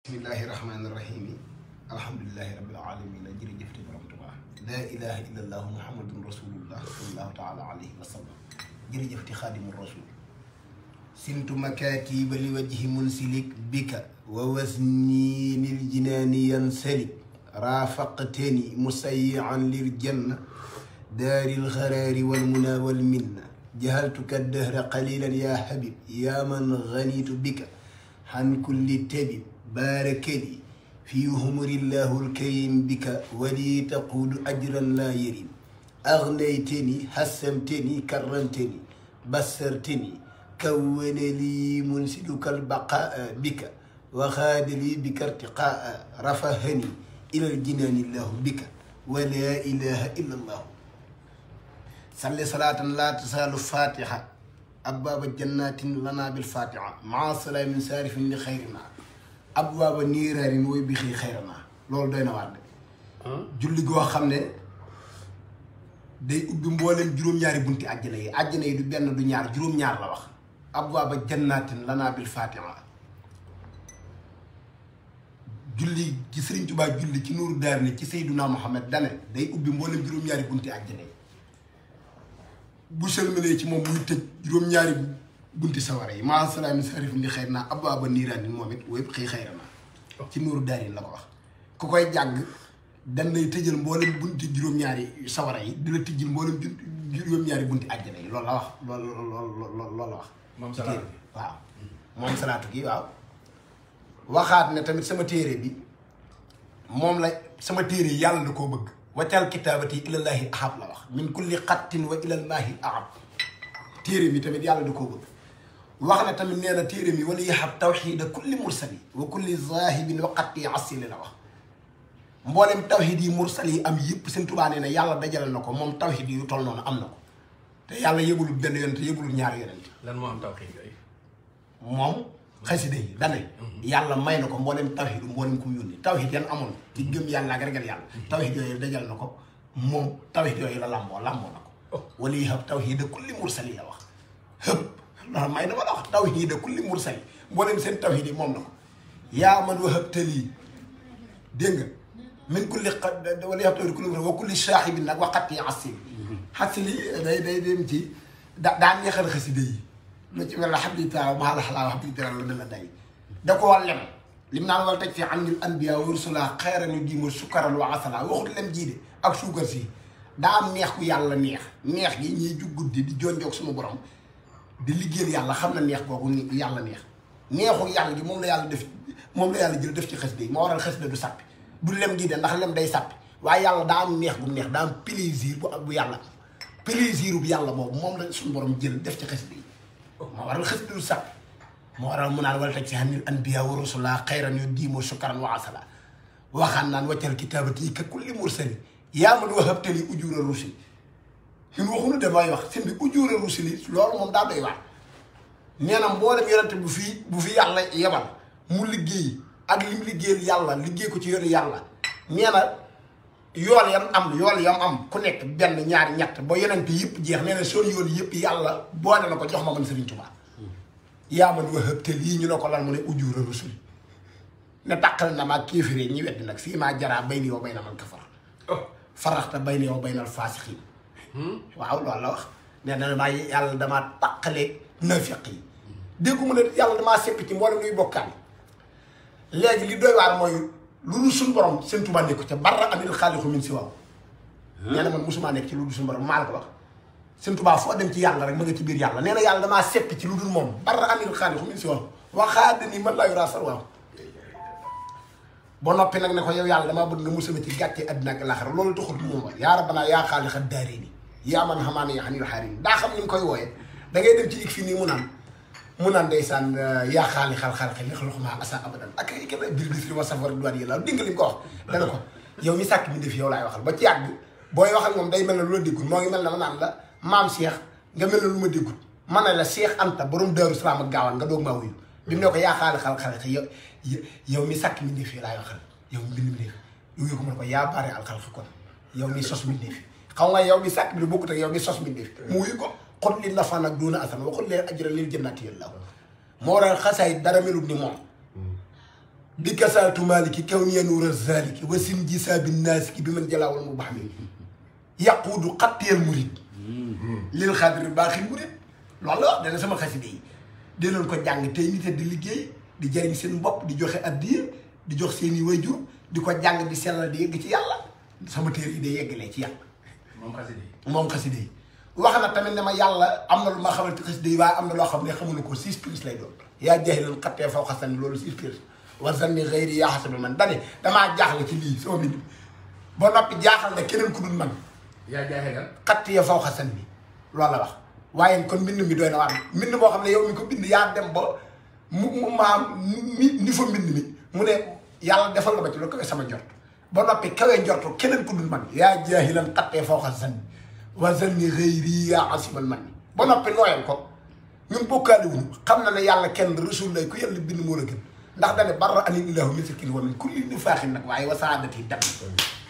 bismillahi rahmaani rahim alhamdulilahi rabbil alamin jërëjëfati borom Tuubaa laa ilaha illa allahu muhammadun rasulullah sallallahu taala alayhi wa sallam jërëjëfati xaadimu rasul sintu makatiba li wajhi munsilik bika wa wasni lil jinaani yansalik raafaqtani musayyan lil janna daaril xaraari wal muna wal minna jahaltuka dahra qalilan ya habib ya man ganitu bika han kulli tabib باركني في همر الله الكريم بك ولي تقود أجرا لا يريم أغنيتني حسمتني كرمتني بسرتني كون لي منسلك البقاء بك وخاد لي بك ارتقاء رفهني إلى الجنان الله بك ولا إله إلا الله صل صلاة لا تزال فاتحة أبواب الجنات لنا بالفاتحة مع الصلاة من سارف لخيرنا abwaaba niiraarin wooy bi xëy xayranaa loolu doy na waar de julli goo xam ne day ubbi mbooleem juróom-ñaari bunti àjjana yi du benn du ñaar juróom-ñaar la wax abwaaba jannaatin lanaa bil faatiha julli ci Sëriñ Tuubaa julli ci nuuru daarayni ci Seydunaa Muhammad dane day ubbi mbooleem juróom-ñaari bunti àjjana yi bu sëlmalee ci moom muy tëj juróom-ñaari bunti sawara yi maa salaami sarif li xëy naa abwaaba niiraan moom it wépp xëy xëyra naa ci nuuru daarayni la ko wax ku koy jàng dan lay tëjal mboolem bunti juróom-ñaari sawara yi di la tëjal mboolem juróom-ñaari bunti àjjana yi loolu la wax loolu la wax moom salaatu waaw moom salaatu gi waaw waxaat ne tamit sama téere bi moom la sama téere yi yàlla da koo bëgg waccal kitaabati ilallaahi ahab la wax min kulli xattin wa ilallaahi ahab téere bi tamit yàlla da koo bëgg wax na tamit nee na téere mi wala yaxab tawxiida kulli mursali wa kulli zaahibin waqati asili la wax mboolem tawxiid yi mursal yi am yëpp Sëñ Tuubaa nee na yàlla dajale na ko moom tawxiid yu toll noonu am na ko te yàlla yëgulul benn yonent yëgulul ñaari yonent lan moo am tawxiid yooyu moom xasida yi dane yàlla may na ko mboolem tawxiid mboolem ku mu yónni tawxiid yan amoon ci gëm yàlla ak ragal yàlla tawxiid yooyu dajale na ko moom tawxiid yooyu la lamboo na ko wala yaxab tawxiida kulli mursali la wax hëpp loolu may dama la wax tawhiida kulli mursali mboolem seen tawhiid yi moom na ko yaa man wahabtali dégg nga min kulli wala yahabtali kulli mursali wa kulli saahibin nag waqat yi asili day dem ci daa neexal xasida yi lu ci mel ne xablita maa la xalaa xablita la dala day da ko lem lim naan wala taj fi anil anbiya wa rusula xayran yu diima sukkaran wa asala waxut lem jii de ak suukar si daa am neex ku yàlla neex gi ñiy jug guddi di jonjoog suñu borom di liggéeyal yàlla xam na neex googu yàlla neexu yàlla gi moom la yàlla jël def ci xasida yi moo waral xasida du sàppi du lem gi de ndax lem day sàppi waaye yàlla daa am neex bu neex daa am plaisir bu yàlla plaisir bu yàlla boobu moom la suñu borom jël def ci xasida yi moo waral xasida du sàppi moo waral mu naan wala teg si hanil anbiya wa rusula xayran yu diimo sukkaran wa asala waxaan naan waccal kitaabati ka kulli mursali yaa man wahabtali ujura rusuli ñun waxuñu damay wax seen bi ujura rusuli loolu moom daa doy waar nee na mboolem yonente bu fi yàlla yebal mu liggéey ak lim liggéeyal yàlla liggéey ko ci yoonu yàlla nee na yool yam am ku nekk benn ñaari ñett ba yonente yëpp jeex nee na son yoon yëpp yàlla boole na ko jox ma man Sëriñ Tuubaa yaa man wahabte lii ñu ne ko lan mu ne ujura rusuli ne tàqal na maa kéefiree ñi weddi nag fii maa jaraa bay ni yow bay na man kafar faraxta bay ni yow bay nal faasixiin waaw loolu la wax nee na maa yàlla damaa taqaleeg nafiq yi déggu mu ne yàlla damaa seppi ci mboolem luy bokkaale léegi li doy waar mooy lu dul suñu borom Sëñ Tuubaa nekku ca barra anil xaalixu min si waaw nee na man mosumaa nekk ci lu dul suñu borom maa la ko wax Sëñ Tuubaa foo dem ci yàlla rek ma nga ci biir yàlla nee na yàlla damaa seppi ci lu dul moom barra anil xaalixu min si waaw waxaade ni man laa yuraa sar waaw ba noppi nag ne ko yow yàlla damaa bëgg nga musal ci gàcce àddina ak laaxira loolu taxul moom wa yaa rabbanaa yaa xaaliqa daarayni yaa man xamaane yaa xanil xaarini daa xam ni nga koy wooyee da ngay dem ci ik fii nii mu naan ndeysaan yaa xaali xal-xalqi li xluxumaa asa abadan ak i kenn bir bis li ma safar duwaat yi la dégg nga li mu ko wax dana ko yow mi sàkk mi def yow laay waxal ba ci yàgg booy wax ak moom day mel ne lu la déggul moo ngi mel ne ma naan la maam Cheikh nga mel ne lu ma déggul ma ne la Cheikh Anta borom Daaru Salaam ak gaawaan nga doog maa wuyu bi mu ne ko yaa xaali xal-xalqi yow mi sàkk mi def yow laay waxal yow mbind mi def yow ko mën ko yaa bari alxalqi kon yow mi sos mi def xaw nga yow mi sàkk bi bokkut ak yow mi sos mi def mu wuyu ko xot li nafaan ak duuna asan waxul leen ajra lil jannati yàlla moo waral xasaay dara melut ni moom bi kasaatu maliki kaw niya nuura zaliki wasin jisaabi naasiki bi man jalaawal mu bax mi yaquudu xattiyal murid lil xaadir baaxil murid loolu la wax dana sama xasida yi di leen ko jàng tey nit di liggéey di jëriñ seen bopp di joxe addiya di jox seen i wayjur di ko jàng di sellal di yegg ci yàlla sama téere yi day yeggalee ci yàlla moom xasida yi wax na tamit ne ma yàlla am na lu ma xamante xasida yi waaye am na loo xam ne xamuñu ko 6 pièces lay doon yaa jaahilan xattee faw xasan loolu 6 pièces war zanni xëyri yaa xasaba man dane damaa jaaxle ci lii sama bind ba noppi jaaxal ne keneen ku dul man yaa jaaxle xattee faw xasan bi loolu la wax waaye kon mbind mi doy na waar mbind boo xam ne yow mi ko bind yaa dem ba mu maam ni fa mbind mi mu ne yàlla defal nga ba ci lu kawe sama njort ba noppi kawe njortu keneen ku dul man yaa jaahilan xattee faw xasan bi war zanni xëyri yaa xasaba man ba noppi nooyal ko ñun bokkaale wuñu xam na ne yàlla kenn rasul lay ku yàlla bind moo la gën ndax dane barra anil ilahu min sirkin wa min kulli nifaaxin nag waaye wa saadati dam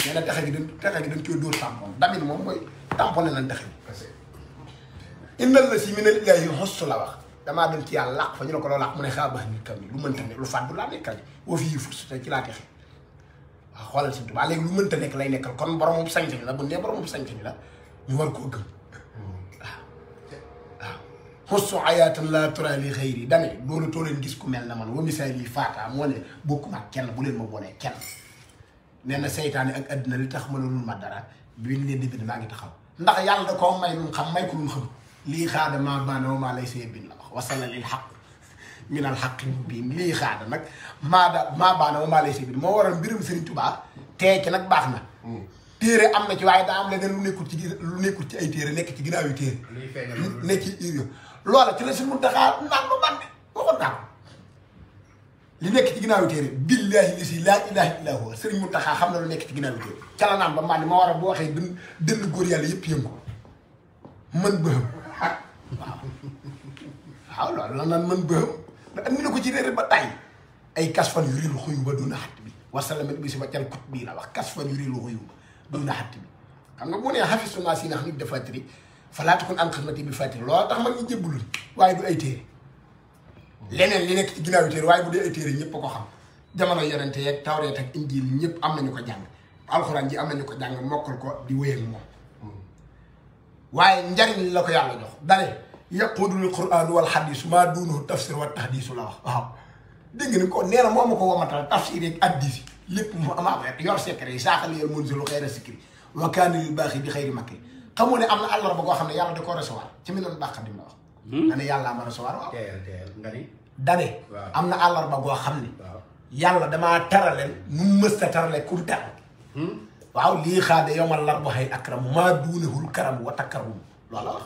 nee na texe gi dañ koy dóor tampon damin moom mooy tamponné nañ texe gi innal la si minal ilahi xostu la wax damaa dem ci yàlla làq fa ñu ne ko loo làq mu ne xaa baax nit kam ni lu mënta nekk lu fàddu laa nekkal woo fii furs te ci laa texe waaw xoolal si Tuubaa léegi lu mënta nekk lay nekkal kon boromum sañ-sañ la bu nee boromum sañ-sañ la ñu war koo gëm xustu ayaatan laa tura li xëyri dane doolu too leen gis ku mel na man wa misaal yi faata moo ne bokkuma ak kenn bu leen ma boolee kenn nee na seytaane ak addina li tax mënulul ma dara bi ñu leen di bind maa ngi taxaw ndax yàlla da koo may lu xam may ko lu xam lii xaada maa baana wa maa lay see bin la wax wasala lil xaq minal xaqi mubiin lii xaada nag maa baana wa maa lay see bin moo waral mbirum Sëriñ Tuubaa tee ci nag baax na téere am na ci waaye daa am leneen lu nekkul ci ay téere nekk ci ginnaaw yu téere nekk ci loola ci la si mun taxaa naan ba bande waxoon naa ko li nekk ci ginnaaw yu téere billaahi li si laa ilaaha illaa huwa sëriñ mun taxaa xam na lu nekk ci ginnaaw yu téere ca la naan ba bande ma war a bu waxee dënn góor yàlla yëpp yëngu mën bëhëm waaw loolu la naan mën bëhëm da andi na ko ci réere ba tay ay kas fan yu réelu xuyu ba duna xatt bi wasalamat bi si ba cal kut bii la wax kas fan yu réelu xuyu ba duna xatt bi xam nga boo nee xafisu naa si nax nit dafa tëri falaatu kon an xidmati bi fàttali loolu tax man ñu jébbulul waaye du ay téere leneen li nekk ci ginnaaw téere waaye bu dee ay téere ñëpp a ko xam jamono yonente yeeg tawreet ak injiil ñëpp am nañu ko jàng alxuraan ji am nañu ko jàng mokkal ko di wéyal moom waaye njariñ la ko yàlla jox dane yaquudul quraan wal xadiis maa duunahu tafsir wa tahdiisu la wax waaw dégg nga ni ko nee na moo ma ko womatal tafsir yeeg hadiis lépp mu ama yor secret yi saaxal yel mun si lu xëy na sikri wa kaana lil baaxi bi xëyri makri xamoo ne am na àllarba goo xam ne yàlla da koo recevoir ci mi noonu bàq di ma wax. dane yàlla ma recevoir waaw. teel nga ni. dane am na àllarba goo xam ne. yàlla damaa taraleen nu mu mës a tarale kum teral. waaw lii xaade yowmal larba xëy akramu maa duunahul karamu wa takkarum loolu la wax.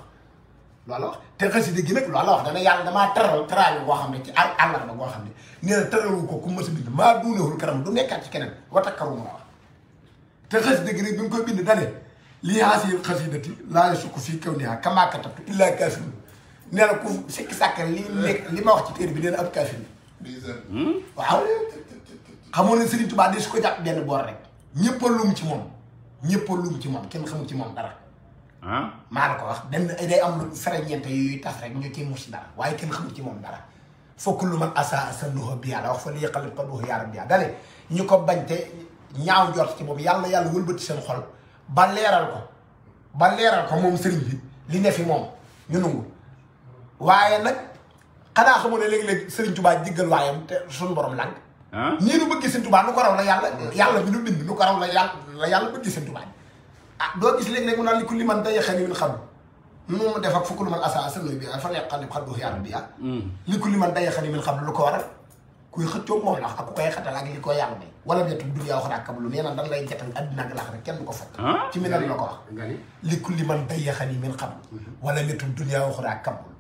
loolu la wax te xasida gi nag loolu la wax dana yàlla damaa taral taraale goo xam ne ci àllarba goo xam ne nee na taralu ko ku mës a bind maa duunahul karamu du nekkaat ci keneen wa takkarum la wax te xasida gi nag bi mu koy bind dane lii haasihi xasidati laa yasukku fii kawnihaa kamaa katabtu illaa kaafirun nee na ku sikki sàkka li ma wax ci téere bi nee na ab kaafir waaw xamoon ne Sëriñ Tuubaa di su ko jàpp benn boor rek ñëpp a lum ci moom ñëpp a lum ci moom kenn xamul ci moom dara maa la ko wax benn day am lu fereñeente yooyu tas rek ñu ciy mus dara waaye kenn xamul ci moom dara fokk lu man asa asannuhu bi yàlla wax fa li yaqalib qaduhu yaa rabbi dane ñu ko bañ te ñaaw njort ci moom yàlla wëlbati seen xol ba leeral ko moom sëriñ bi li ne fi moom ñu nangu waaye nag xanaa xamoo ne léegi-léegi Sëriñ Tuubaa jiggal waayam te suñu borom lànk ñii nu bëgg Sëriñ Tuubaa nu ko raw la yàlla bi nu bind nu ko raw la yàlla bëgg Sëriñ Tuubaa doo gis léegi-léegi mu naan li ku li man day xani min xam nu mu def ak fukk lu man asa sënnoy bi fa leqalib xal du yàlla bi li ku li man day xani min xam lu ko waral kuy xëccoo moom la ak ku koy xatal ak li ko yàlla may wala betu dunya wax daa kablu nee na dan lay jatal addina ak laaxira kenn du ko fekk ci mi nan la ko wax li kulli man dayyaxani min xam wala betu dunya wax daa kablu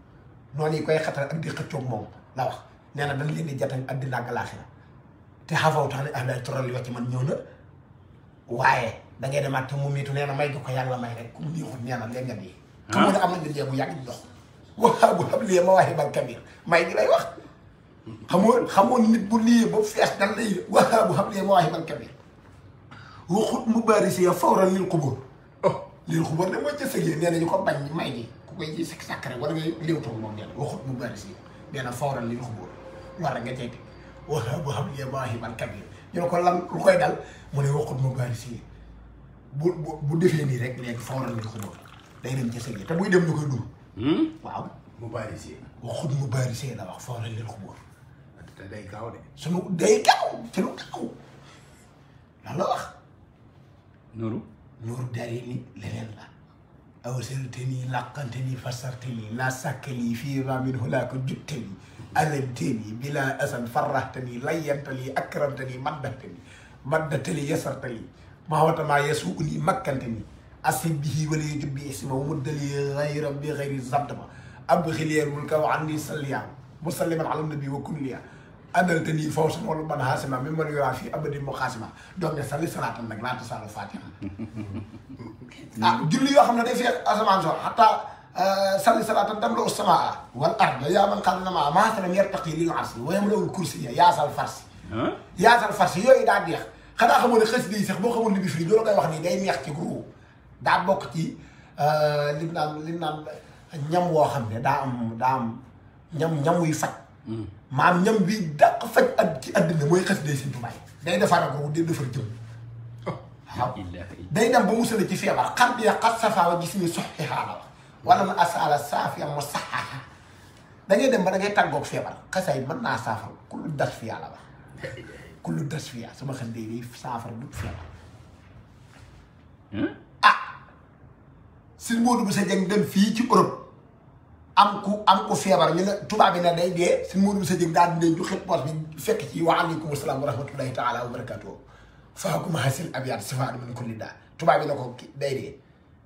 noonu yi koy xatal ak di xëccoo moom la wax nee na dañ leen di jatal addina ak laaxira te xafaw tax ne ahday toral yoo ci man ñëw na waaye da ngay demaat te mu miitu nee na may gi ko yàlla may rek ku mu neexul nee na léegi nga di xamoo ne am na nga bu yàgg di dox waa bu xam lii ma waxee bal kabir may gi lay wax xamoon nit bu lii ba fees dan lay waa bu xam lii ma waxee bal kabir waxut mu bari si yow fawran lil xubóor lil xubóor de mooy jësëg yi nee na ñu ko bañ may gi ku koy ji sàkk rek wala ngay léewtoog moom nee na waxut mu bari si yow nee na fawran lil xubóor war nga cay teg wahab li mawaahiban kabir ñu ne ko lan lu koy dal mu ne waxut ma bari si bu defee nii rek léegi fawral li xubóor day dem ci sëñ te buy dem ñu koy dul waaw mu bari si waxut mu bari si la wax fawral li xubóor te day gaaw de sunu day gaaw ci lu gaaw lan la wax nuuru dari ni leneen la aw serte nii làqante nii fasarte nii laa sàkk lii fii ramin hulaa ko jutte nii alante nii bila asan farraxte nii layyante nii akramte nii maddate nii yasarte nii mahawatamaa yasuu nii makkante nii asib bihi wala yujub bi isma muddali xayra bi xayri zabdama ab xiliyeer mulka wa anni salliya musalliman ala nabi wa kulliya addalte nii fawsan wala man xaasima mi man yoraa fii abadi mu xaasima doog ne salli salaatan nag laata sàll fatiha julli yoo xam ne day fee asamaan so xataa salli salaatan dem la ussamaa wal arda yaa man xam ne maa maasalam yartaqi li arsi wayam lawul kursi yaasal farsi yooyu daa deex xanaa xamoo ne xës di sax boo xamul li bi firi doo la koy wax nii day neex ci groupe daa bokk ci lim naan ñam woo xam ne daa am ñam wuy faj maam ñam bi dàq faj ci àddina mooy xës day Sëñ Tuubaa day defar ak ru day defar jëm waaw day dem ba musale ci feebar xam bi xat safaawa gis ni sox ixaala wax wala na asala saafiya mo saxaaxa da ngay dem ba da ngay tàggoog feebar xasay mën naa saafara ku lu das fi yàlla wax ku lu das fi yàlla sama xel day saafara du feebar Sëñ Moodu bu sa jëng dem fii ci Europe am ku feebar ñu ne tubaab bi ne day dee Sëñ Moodu bu sa jëng daal di leen joxe poos bi fekk ci wa aleykum salaam wa rahmatullahi taala wa barakatuh faakum hasil abiyaat sifaadu min kulli daa tubaab bi ne ko day dee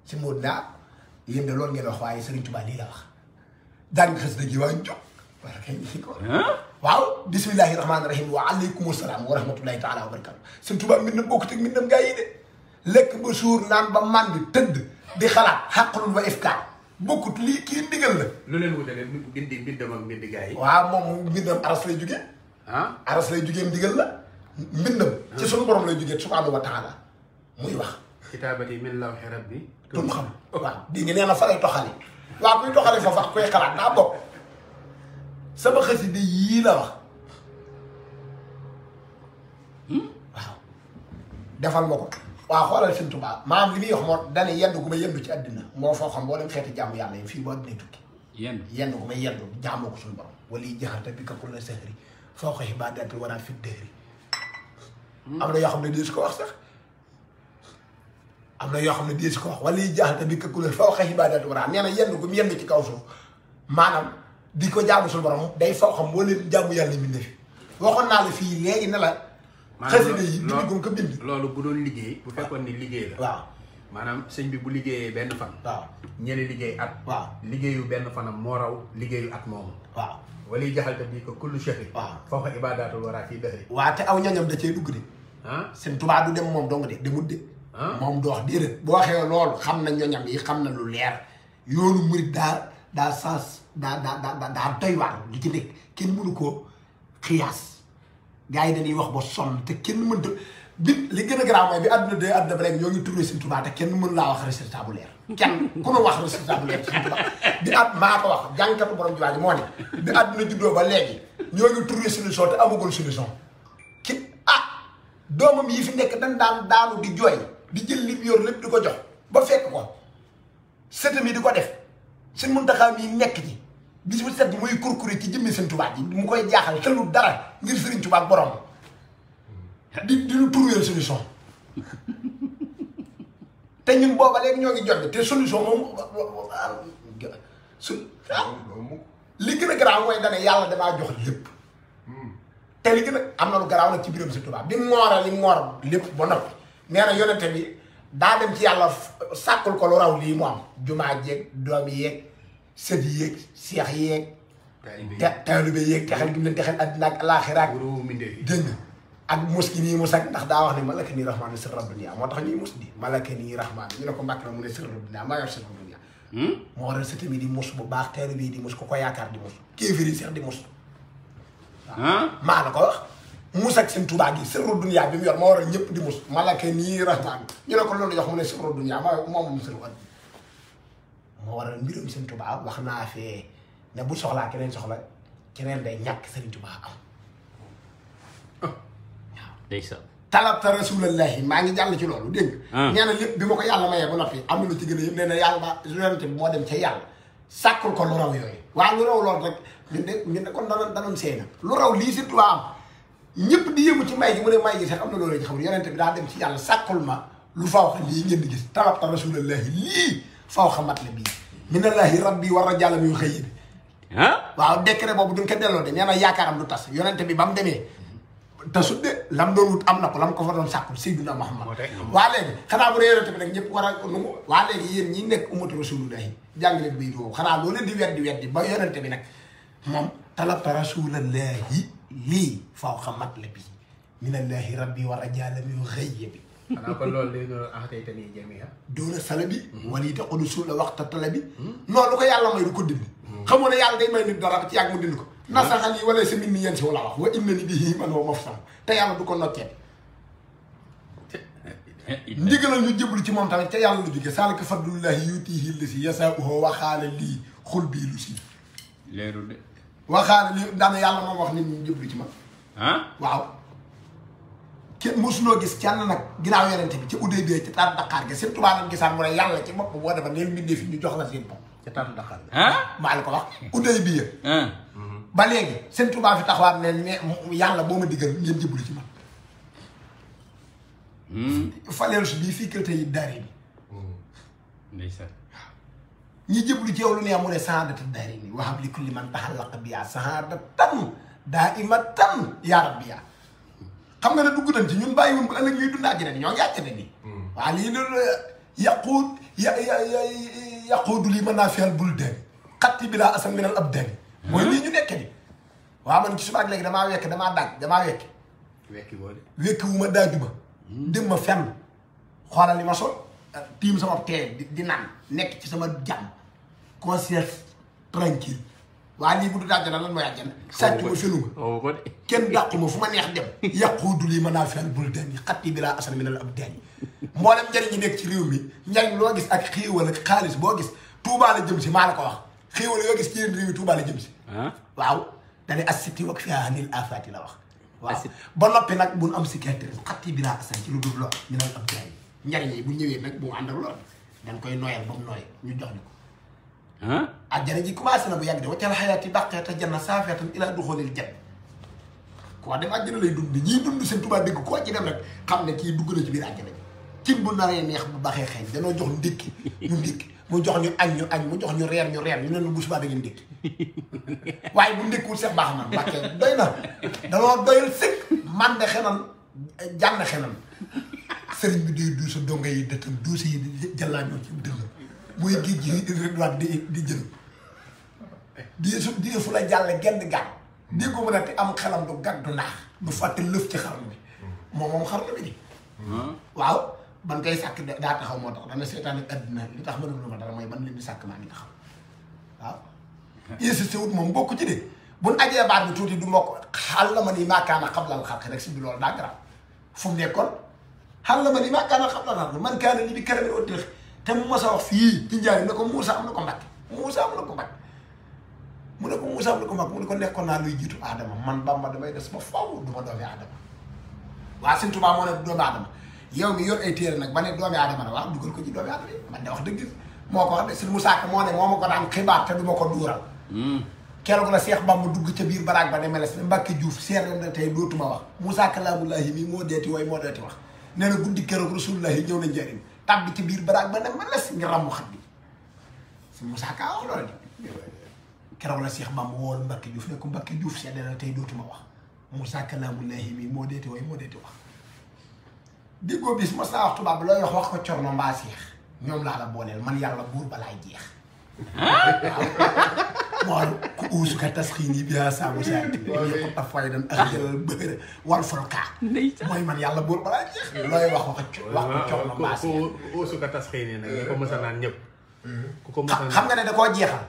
Sëñ Moodu naa yéen de loolu ngeen wax waaye Sëriñ Tuubaa lii la wax daan nga xës na ji waa ñu jóg wala kay ñi ko waaw bismillahi rahmaani rahim wa aleykum salaam wa rahmatullahi taala wa barakatuh Sëñ Tuubaa min nam bokkut ak min nam gaa yi de lekk ba suur naan ba màndi tëdd di xalaat xaqalul wa ifkaar bokkut lii kii ndigal la. lu leen wutale mbindam ak mbindi gaa yi. waaw moom mbindam aras lay jugee. aras lay jugee ndigal la. mbindam ci sunu borom lay jugee subhaanahu wa taala muy wax. kitaabati min lawhi rabbi. tun xam waaw di nga nee na fa lay toxali. waaw kuy toxali foofu ak kuy xalaat daa bokk. sama xasida yii la wax. waaw defal ma ko. waaw xoolal Sëñ Tuubaa maam li muy wax moo dane yendu gu ma yendu ci àddina moo foo xam boo dem xeeti jaamu yàlla yi fii boo àddina tukki yendu gu ma yendu jaamoo ko suñu borom wala yi jaxarte bi ka kulla sahri foo ko xibaadati war a fi dëhri am na yoo xam ne dee si ko wax sax am na yoo xam ne dee si ko wax wala yi jaxarte bi ka kulla foo ko xibaadati war a nee na yendu gu mu yendu ci kaw suuf maanaam di ko jaamu suñu borom day foo xam boo leen jaamu yàlla mi ne fi waxoon naa la fii léegi ne la xasida yi bind gum ko bind loolu bu doon liggéey bu fekkoon ni liggéey la waaw maanaam sëñ bi bu liggéeyee benn fan waaw ñeneen liggéey at waaw liggéeyu benn fanam moo raw liggéeyu at moomu waaw waliy jaxalte bii ko kullu shahri waaw foo ko ibadatul wara fii dëhri waaw te aw ñoñam da cee dugg de Sëñ Tuubaa du dem moom dong de demut de moom du wax déedéet boo waxee loolu xam na ñoñam yi xam na lu leer yoonu murit daa sens daa doy waar li ci nekk kenn mënu koo xiyaas gars yi dañuy wax ba sonn te kenn mënta bi li gën a garaaw mooy bi àdduna de àdduna ba léegi ñoo ngi tourné Sëñ Tuubaa te kenn mënu laa wax résultat bu leer kenn ku nu wax résultat bu leer Sëñ Tuubaa bi maa ko wax jàngkatu borom jiwaa ji moo ne bi àdduna juddoo ba léegi ñoo ngi tourné solution te amagul solution ki doomam yi fi nekk dañ daanu di jooy di jël li yor lépp di ko jox ba fekk ko sëtam yi di ko def Sëñ Muntaxaa mi nekk ci bis bu set muy kurkuri ci jëmmi Sëñ Tuubaa ji mu koy jaaxal xelul dara ngir Sëriñ Tuubaa ak borom di ñu trouver solution te ñun booba léegi ñoo ngi jot te solution moom li gën a garaaw mooy dane yàlla damaa jox lépp te li gën a am na lu garaaw nag ci biiram Sëñ Tuubaa bi ngoora li ngoor lépp ba noppi nee na yonente bi daa dem ci yàlla sàkkul ko lu raw lii mu am jumaa jeeg doom yeeg sët yeeg seex yeeg taalibe yeeg texel gi mu leen texel àddina ak alaaxira ak dégg nga ak mos ki nii mos ak ndax daa wax ne malaka nii rahmaan sir dunya moo tax ñuy mos di malaka nii rahmaan ñu ne ko mbàkk na mu ne sir dunya maa yor sir dunya moo waral sët mi di mos bu baax taalibe yi di mos ku ko yaakaar di mos kéefiri seex di mos waaw maa la ko wax mus ak Sëñ Tuubaa gi sir dunya bi mu yor moo waral ñëpp di mos malaka nii rahmaan ñu ne ko loolu jox mu ne sir dunya moom sir moo waral mbirum Sëñ Tuubaa wax naa fee ne bu soxlaa keneen soxla keneen day ñàkk Sëriñ Tuubaa am ndeysaan talabta rasulallahi maa ngi jàll ci loolu dégg nga nee na lépp bi ma ko yàlla mayee ba noppi am na lu ci gën a yëpp nee na yàlla yonente bi moo dem ca yàlla sàkkul ko lu raw yooyu waaw lu raw loolu rek ñun de kon danoon seey na lu raw lii surtout am ñëpp di yëngu ci may gi mu ne may gi sax am na loolu ci xamul yonente bi daa dem ci yàlla sàkkul ma lu faw xa lii ngeen di gis talabta rasulallahi lii faw xa mat la bii minallahi rabbi war a jàllam yu xëy bi waaw décret boobu duñ ko delloo de nee na yaakaaram du tas yonente bi ba mu demee tasut de lam doon wut am na ko lam ko fa doon sàkkul Seydina Muhammad waa léegi xanaa bu dee yonente bi nag ñëpp war a nungu waa léegi yéen ñi nekk ummatu rasulullahi jàngale bay doowu xanaa loo leen di weddi ba yonente bi nag moom talabta rasulallahi lii faw xa mat la bii minallahi rabbi war a jàllam yu xëy bi xanaa kon loolu léegi noonu tey tamit jëmee doona sala bi wala yi taxulu suula waxta tala bi noonu lu ko yàlla may du ko dindi xamoo ne yàlla day may nit dara ci yàgg mu dindi ko nasaxal yi wala sa min ni yéen si wala wax wa inna ni bii man woo maf sam te yàlla du ko noccee ndigalal ñu jëblu ci moom tamit te yàlla lu jóge saalika fadlullahi yutihi li si yasauhu waxaala lii xul bii lu si leerul de waxaala lii daana yàlla moom wax nit ñi jëblu ci man waaw kenn mosuloo gis kenn nag ginnaaw yonente bi ci uddee bee ci taatu Dakar ga seen tubaab lañ gisaan mu ne yàlla ci bopp boo defa neel mbindee fi ñu jox la seen bopp ca taatu Dakar ga maa la ko wax uddee bi ba léegi seen tubaab fi taxawaat ne yàlla boo ma diggal ngeen jëblu ci man faleelu si bii fii këlte yi daari bi ndeysaan ñi jëblu ci yow lu ne mu ne saadata daari ni wahab li kulli man taxallaqa biya saadatan daa ima tan yaa rabbi yaa xam nga ne dugg nañ ci ñun bàyyi woon ko ëllëg ñuy dund àjjana ni ñoo ngi àjjana ni waaw lii loolu yaquudu lii mën naa fiyal bul den xatti bi laa asan minal ab den mooy lii ñu nekke ni waaw man ci subaak léegi damaa wekk damaa wekki wu ma daaju ma dem ma fenn xoolal li ma sol tiim sama tee di naan nekk ci sama jàmm conscience tranquille waa lii bu du àjjana lan mooy àjjana sàcc ma fenu ma kenn dàqu ma fu ma neex dem yaquudu lii mën naa fiyal bul den yi xatti bi laa asan minal ab den yi mboolem njëriñ ñi nekk ci réew mi njëriñ loo gis ak xéewal ak xaalis boo gis Tuubaa la jëm si maa la ko wax xéewal yoo gis ci yeneen réew mi Tuubaa la jëm si waaw dane assiti wak fiha nil afati la wax waaw ba noppi nag buñ am cicatrice xatti bi laa asan ci lu dul lool ñu naan ab jaay njëriñ yi bu ñëwee nag bu mu ànd ak lool dañ koy noyal ba mu nooy ñu jox ñu ko àjjana ji commencé na bu yàgg de waccal xayaati baqeeta janna saafeetan ilaa duxoolil jann koo dem àjjana lay dund ñii dund seen Tuubaa dégg koo ci dem rek xam ne kii dugg na ci biir àjjana ji cin bu naree neex bu baxee xeeñ danoo jox ndékki ñu ndékki mu jox ñu añ mu jox ñu reer ñu ne lu bu subaa da ngeen ndékki waaye bu ndékkiwul seet baax na mbàkke doy na danoo doyal sëkk man de xenan jànn xenan sëriñ bi day duusa donga yi dëttam duusa yi di jàllaa ñoo ci dëll muy géej gi rëdwaat di jël di fu la jàll genn gàtt dégg ko mën a te am xelam du gàtt du naax du fàtte lëf ci xarnu bi moom xarnu bi di waaw ban koy sàkk daa taxaw moo tax dana seetaan ak àddina li tax mënul ma dara mooy ban leen di sàkk maa ngi taxaw waaw insisté wut moom bokk ci de buñ ajee baat bi tuuti du mbokk xal la ma ni maakaana xablal xalq rek si bi loolu daa garab fu mu nekkoon xal la ma ni maakaana xablal xalq man kaana li bi karami ottix te mu mos a wax fii ci njaari ne ko Moussa am na ko Mbàkke Moussa am na ko Mbàkke mu ne ko Moussa am na ko Mbàkke mu ne ko nekkoon naa luy jiitu Adama man Bamba damay des ba faw du ma doomi Adama waa Sëñ Tuubaa moo ne doomi Adama yow mi yor ay téere nag ba ne doomi aadama la waaw dugal ko ci doomi aadama yi man de wax dëgg moo ko wax de sëñ Moussa Ka moo ne moo ma ko daan xibaar te du ma ko duural keroog la Seex Bamba dugg ca biir baraag ba ne meles ne Mbàkke Juuf seer na tey dootuma wax Moussa Kalaamullaahi mii moo deeti way moo deeti wax nee na guddi keroog Rasulullaahi ñëw na njëriñ tàbbi ci biir baraag ba ne meles ngir ràmmu xat bi sëñ Moussa Ka wax loolu de keroog la Seex Bamba wool Mbàkke Juuf ne ko Mbàkke Juuf seer na tey dootuma wax Moussa Kalaamullaahi mii moo deeti way moo deeti wax déggoo bis mos naa wax tubaab looy wax ko corno mbaa seex ñoom laa la booleel man yàlla buur balaay jeex waaw ku uusu ka tasxiin yi biaa saabu saati ko taf fay dan ak jëlal bëre wal folka mooy man yàlla buur balaay jeex looy wax ko corno mbaa seex uusu ka tasxiin yi nag ñi ko mës a naan ñëpp ku ko mës a naan xam nga ne da koo jeexal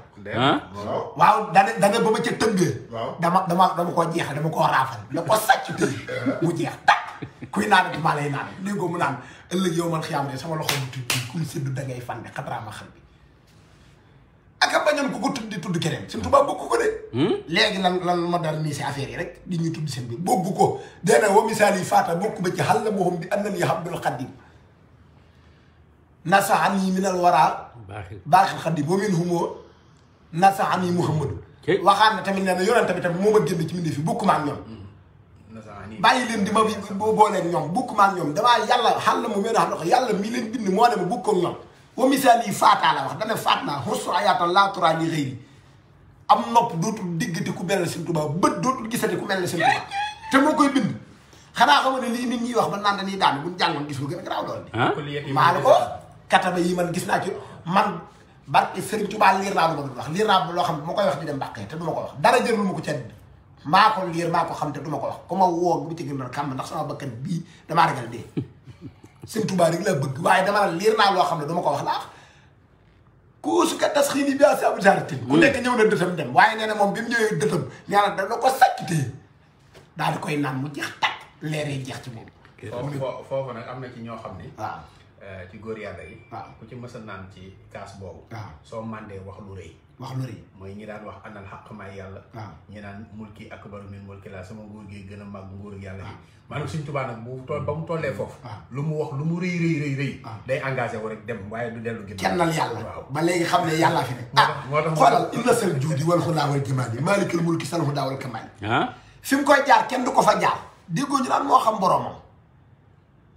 waaw dana ba ma ca tëmbee dama koo jeexal dama koo raafal da ko sàcc tëy mu jeex tak kuy naan maa lay naan léegoo mu naan ëllëg yow man xiyaam de sama loxo bu tuuti kum séddu da ngay fande xatraama xam bi ak aka bañoon ku ko tudd di tudd keneen Sëñ Tuubaa bëgg ko de léegi lan moderniser affaire yi rek di ñu tudd seen bi bëgg ko dee na wa misaal yi faata bokku ba ci xal la booxum bi anna li Abdul Xadim nasaani minal waraa baaxil Xadim wa min humoo nasaani Muhammadu waxaan na tamit nee na yonente bi tamit moo ma génn ci mindi fi bokkuma ak ñoom bàyyi leen di ma booleeg ñoom bokkuma ak ñoom damaa yàlla xal la mu mel ne xam ne ko yàlla mii leen bind moo ne ma bokk ak ñoom wa misaal yi faataa la wax dana faat naa xursu ayaatan laa turaa li xëy am nopp dootul diggati ku mel ne Sëñ Tuubaa bët dootul gisati ku mel ne Sëñ Tuubaa te moo koy bind xanaa xam ne lii nit ñi wax ba naan dañuy daan buñ jàngoon gis lu gën a garaaw lool de maa la ko kataba yi man gis naa ci man barke Sëriñ Tuubaa liir naa lu ma doon wax liir naa loo xam ne moo koy wax di dem mbàqee te du ma ko wax dara jërlu ma ko ca maa ko liir maa ko xam te du ma ko wax ku ma woo bu ci gën a xam ndax sama bakkan bii damaa ragal dee Sëñ Tuubaa rek laa bëgg waaye dama la liir naa loo xam ne du ma ko wax laa ku su ka tas xii ni bi asabu jaratin ku nekk ñëw na dëtam dem waaye nee na moom bi mu ñëwee dëtam nee na dana ko sàcctee daal di koy naan mu jeex takk leeree jeex ci moom foofu nag am na ci ñoo xam ne waaw ci góor yàlla yi waaw ku ci mës a naan ci kaas boobu waaw soo mandee wax lu rëy wax lu rëy mooy ñi daan wax anal xaq may yàlla waaw ñi naan mulki akbaru min mulki laa sama nguur gi gën a màgg nguur yàlla yi maanaam Sëñ Tuubaa nag bu tool ba mu tollee foofu lu mu wax lu mu rëy day engagé wu rek dem waaye du dellu ginnaaw kennal yàlla ba léegi xam ne yàllaa fi ne xoolal inna sal juudi wal xulaa wal jamaali maalikal mulki sal hudaa wal kamaali fi mu koy jaar kenn du ko fa jaar déggoo ñu naan moo xam boromam